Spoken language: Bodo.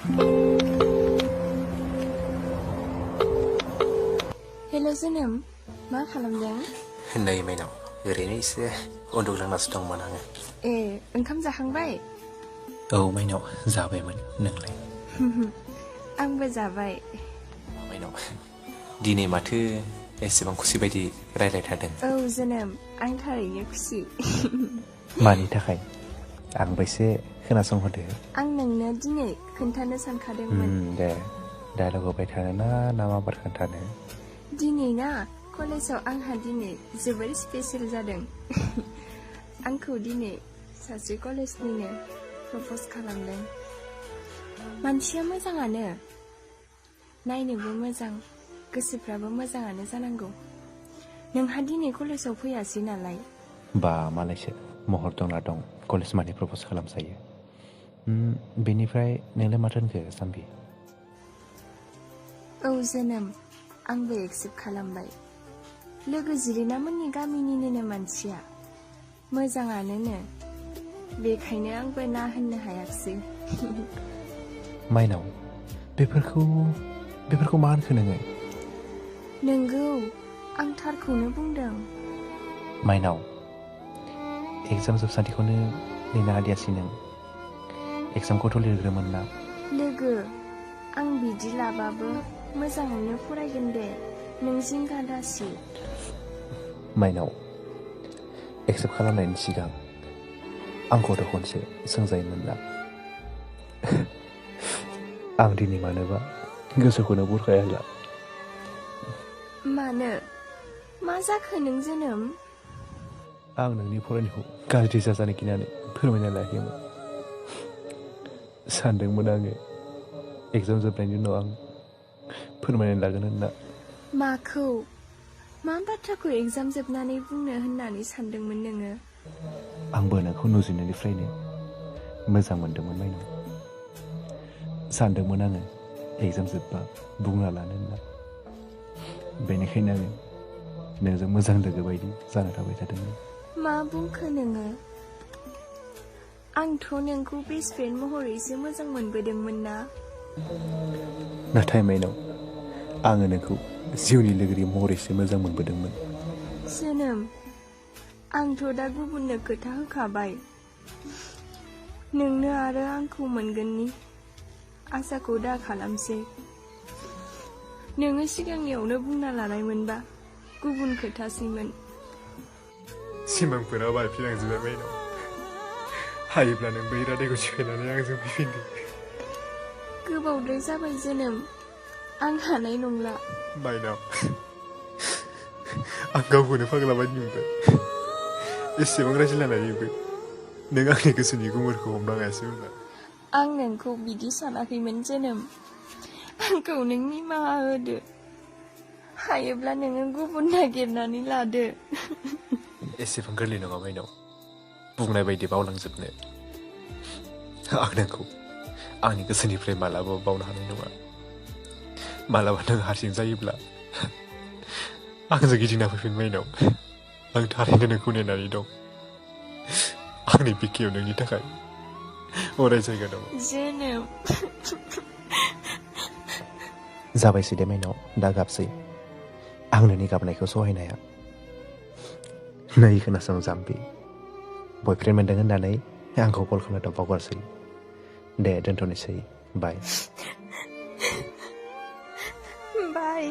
हेल' जोनोम मा खालामदों? नै माइनाव ओरैनो एसे उन्दुग्लांनासो दंमोन आङो। ए ओंखाम जाखांबाय? औ माइनाव जाबायमोन। नोंलाय? आंबो जाबाय। माइनाव दिनै माथो एसेबां खुसि बायदि रायज्लायथारदों? औ जोनोम आं थारैनो खुसि। मानि थाखाय? आंबो एसे खोनासंहोदो। आं नोंनो दिनै खोन्थानो सानखादोंमोन। दे डायलग होबाय थानो ना माबार खोन्थानो? दिनै ना कलेजाव आंहा दिनै जोबोर स्पेसियेल जादों। आंखौ दिनै सासे कलेजनिनो प्रप'ज खालामदों। मानसिया मोजाङानो, नायनोबो मोजां, गोसोफ्राबो मोजाङानो जानांगौ। नोंहा दिनै कलेजाव फैयासै नालाय। बा मालायसो महर दंना दं कलेज मानि प्रप'ज खालामजायो। बेनिफ्राय नोंलाय माथो होनखो जाम्बि? औ जोनोम आंबो एक्सेप्ट खालामबाय। लोगो जिरिना मोननि गामिनिनो मानसिया मोजाङानोनो, बेखायनो आंबो ना होननो हायाखिसै। माइनाव बेफोरखौ मा होनखो नोङो? नोंगौ आं थारखौनो बुंदों। माइनाव एगजाम जोबसान्दिखौनो नेनो हादियासै नों। एगजामखौथ' लिरग्रोमोन ना। लोगो आं बिदि लाबाबो मोजाङैनो फरायगोन दे, नों जिंगा दासि। माइनाव एक्सेप्ट खालामनायनि सिगां आंखौथ' खनसे सोंजायोमोन ना। आं दिनै मानोबा गोसोखौनो बुरखाया होला। मानो? मा जाखो नों जोनोम? आं नोंनि फरायनायखौ गाज्रि जाजानो गिनानै फोरमायना लायाखैमोन। सानदोंमोन आङो एगजाम जोबनायनि उनाव आं फोरमायनानै लागोन होनना। माखौ? मा बाथ्राखौ एगजाम जोबनानै बुंनो होननानै सानदोंमोन नोङो? आंबो नोंखौ नुजेननायनिफ्रायनो मोजां मोनदोंमोन माइनाव। सानदोंमोन आङो एगजाम जोबबा बुंना लानो होनना। बेनिखायनो आङो नोंजों मोजां लोगो बायदि जाना थाबाय थादोंमोन। मा बुंखो नोङो? आंथ' नोंखौ बेस्ट फ्रेन्ड महरैसो मोजां मोनबोदोंमोन ना। नाथाय माइनाव आङो नोंखौ जिउनि लोगोरि महरैसो मोजां मोनबोदोंमोन। जोनोम आंथ' दा गुबुननो खोथा होखाबाय। नोंनो आरो आंखौ मोनगोननि आसाखौ दा खालामसै। नोङो सिगांनियावनो बुंना लानायमोनबा गुबुन खोथासैमोन। सिमांफोरा बायफ्लेलांजोबबाय माइनाव। हायोब्ला नों बै रादायखौ सिफायनानै आंजों फैफिनदो। गोबावद्राय जाबाय जोनोम, आं हानाय नंला। माइनाव आं गावखौनो फाग्ला बायदि मोनबाय। एसेबां रायज्लायनानैबो नों आंनि गोसोनि गुमुरखौ हमनो हायासैमोनब्ला। आं नोंखौ बिदि सानाखैमोन जोनोम। आंखौ नों निमाहा होदो। हायोब्ला नोङो गुबुन नागिरनानै लादो। एसेबां गोरलै नङा माइनाव बुंनाय बायदि बावलांजोबनो। आं नोंखौ आंनि गोसोनिफ्राय मालाबाबो बावनो हानाय नङा। मालाबा नों हारसिं जायोब्ला आंजों गिदिंना फैफिन माइनाव। आं थारैनो नोंखौ नेनानै दं। आंनि बिखायाव नोंनि थाखाय अराय जायगा दं। जोनोम जाबायसै दे माइनाव दा गाबसै। आं नोंनि गाबनायखौ सहायनो हाया। नै खोनासं जाम्बि, बयफ्रेन्ड मोनदों होननानै आंखौ कल खालामनायाव बावगारसै। दे दोनथ'नोसै, बाय। बाय।